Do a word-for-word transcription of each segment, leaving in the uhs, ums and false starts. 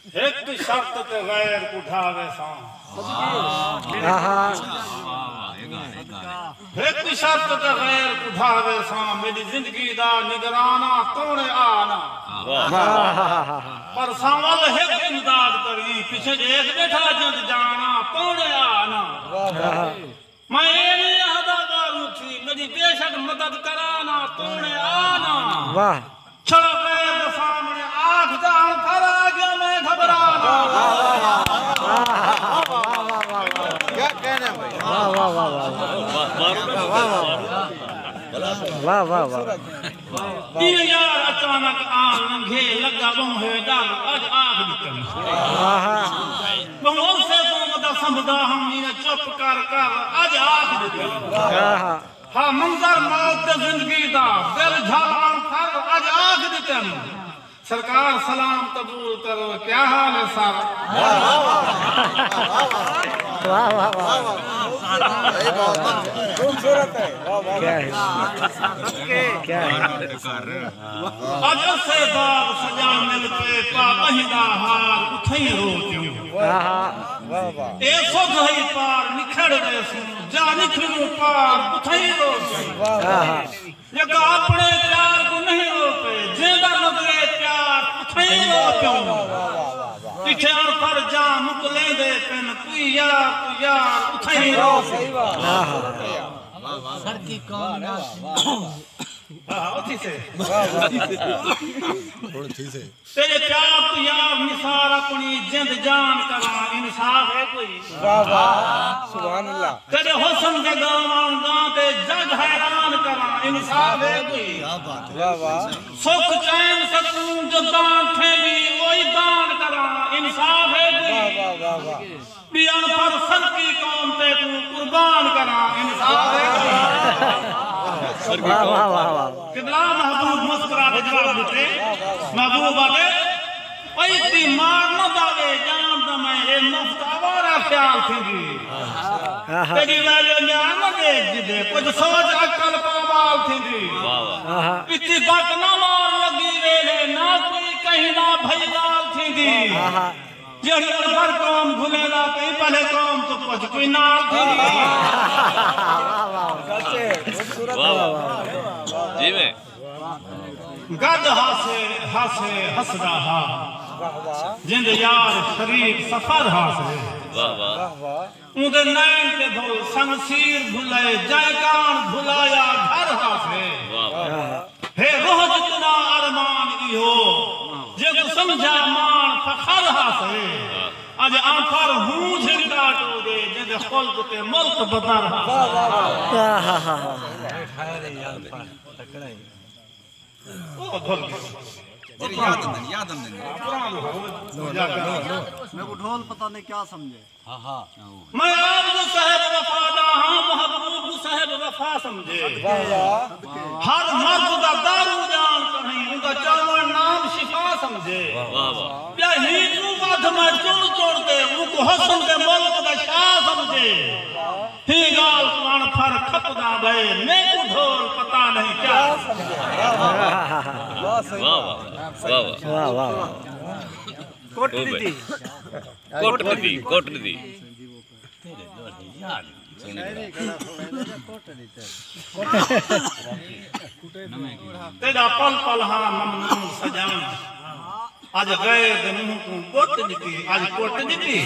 ہک شرط تے غیر کوں ڈھا ویساں۔ آہا۔ ہک شرط تے غیر کوں ڈھا ویساں، میݙی زندگی دا نگران آ، توڑے آ نہ۔ واہ۔ پر سانول ہک امداد کریں، پچھے ݙیکھ ٻیٹھا جند جان آ، توڑے آ نہ۔ واہ۔ میں اے نئیں آہدا ٻاہروں تھی، میݙی بے شک مدد کرا نہ، توڑے آ نہ۔ واہ۔ چھڑا غیر دے سامݨے آکھ جان، پھر آ ڳیا میں گھبرا نہ۔ کیا کہنے ہیں بھائی؟ واہ، واہ، واہ، واہ۔ واہ، واہ، واہ، واہ۔ واہ، واہ، واہ۔ ݙینہہ یار اچانک آن لنگھے، لڳا ٻہوں ہے ݙر، اڄ آکھ ݙتم۔ آہا۔ ٻہوں عرصے توں ودا سمجھدا ہم، ایویں چپ کر کر، اڄ آکھ ݙتم۔ آہا۔ ہا منظر موت تے زندگی دا، دل جھاوݨ پھر، اڄ آکھ ݙتم۔ سرکار سلام قبول کرو، کیا حال ہے سر؟ واہ، واہ، واہ، واہ۔ خوبصورت ہے۔ واہ، واہ۔ کیا ہے؟ کیا ہے؟ اڄ اسے بعد سڄݨ مل پئے، پا ٻہندا ہار اتھائیں رو کیوں۔ آہا۔ واہ، واہ۔ اے سدھ ہئی پار نکھڑ ویسوں، جا نکھڑوں پار اتھائیں رو کیوں۔ واہ، واہ۔ آہا۔ جیکا اپݨے پیار کوں نہیں رو پئے، جیندا نظرے پیار اتھائیں رو کیوں۔ جتھے اݨ پڑھ جاں مکلیندے پن، کوئی یار، کوئی یار اتھائیں رو کیوں۔ سڑکی قوم نال۔ ہاں، اتھی سے۔ ہݨ تھی سے۔ تیݙے پیار توں یار نثار اپݨی جند جان کراں، انصاف ہے کوئی؟ واہ واہ، سبحان اللہ۔ تیݙے حسن دے ڳاوݨ ڳاں تے جڳ حیران کراں، انصاف ہے کوئی؟ کیا بات ہے۔ واہ واہ۔ سکھ چین سکون جو دان تھیوی، اوہی دان کراں، انصاف ہے کوئی؟ واہ واہ واہ واہ۔ ٻئی اݨ پڑھ سرکی قوم تے توں قربان کراں، انصاف ہے۔ واہ، واہ، واہ، واہ۔ قبلہ محبوب مسکرا کے جواب ݙتے۔ محبوب آکھے، "اوئے دی مار نہ داوے، ڄاݨدا میں اے مفت آوارہ خیال تھیندی۔ آہا۔ تیݙی ویلیو نیا نہ ݙیکھ جدے، کجھ سوچ عقل پامال تھیندی۔ واہ، واہ۔ آہا۔ اتی بت نہ مار لڳی ویلے، نہ کوئی کہیں نہ بھئی نال تھیندی۔" آہا۔ جیڑھی اݨ پڑھ قوم گھلیندا پئی، پہلے قوم توں پچھ کوئی نال تھیندی۔ واہ، واہ۔ واہ، واہ۔ جی میں۔ گݙ ہاسے، ہاسے ہسدا ہا۔ واہ، واہ۔ جیندے یار شریک سفر ہاسے۔ واہ، واہ۔ واہ، واہ۔ اوندے نین تے بھل سنگ سیر بھلائے، جائے کاݨ بھلایا گھر ہاسے۔ واہ، واہ۔ ہے روح جتنا ارمان ایہو، جے کوں سمجھا ماݨ فخر ہاسے۔ اڄ آنفر ہوں جھڑکا ٹو دے، جیندے خلد تے ملک بدر ہاسے۔ واہ، واہ، واہ، واہ۔ او بھل ڳئے۔ یاد اندن، یاد اندن۔ میکوں ڈھول پتہ نہیں کیا سمجھے۔ میں آپ جو صاحب وفا دا ہاں، محبوب کوں صاحب وفا سمجھے۔ واہ واہ۔ ہر مرض دا دارو ڄاݨ کہیں، اوندا چاوݨ نام شفا سمجھے۔ واہ واہ۔ ٻیا ہی کوں ودھ میں چݨ چݨ تے، اونکوں حسن دے ملک دا شاہ سمجھے۔ ہی ڳالھ کوں اݨ پڑھ کھپدا ٻئے، میکوں ڈھول پتہ نہیں کیا۔ واہ واہ۔ واہ واہ۔ واہ واہ۔ کٹ ݙتی۔ کٹ ݙتی، کٹ ݙتی۔ تیݙا پل پل ہاں ممنون سڄݨ، اڄ غیر دے منہ کوں ٻٹ ݙتی، اڄ کٹ ݙتی۔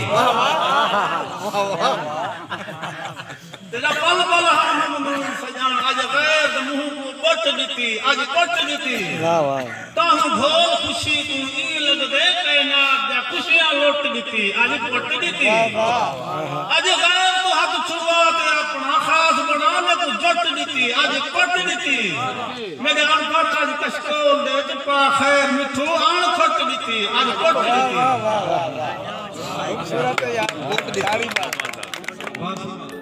تیݙا پل پل ہاں ممنون سڄݨ، اڄ غیر دے منہ کوں ٻٹ ݙتی، اڄ کٹ ݙتی۔ واہ واہ۔ تاں ڈھول خوشی کوں ایں لڳدے، کائنات دیاں خوشیاں لٹ ݙتی، اڄ کٹ ݙتی۔ واہ واہ۔ اڄ غیر توں ہتھ چھڑوا تے اپݨا خاص بݨا، میکوں جٹ ݙتی، اڄ کٹ ݙتی۔ میݙے اݨ پڑھ اڄ کشکول دے وچ پا خیر مٹھو، اݨ کھٹ ݙتی، اڄ کٹ ݙتی۔ واہ واہ واہ واہ۔ خوبصورت ہے یار، بہت پیاری بات۔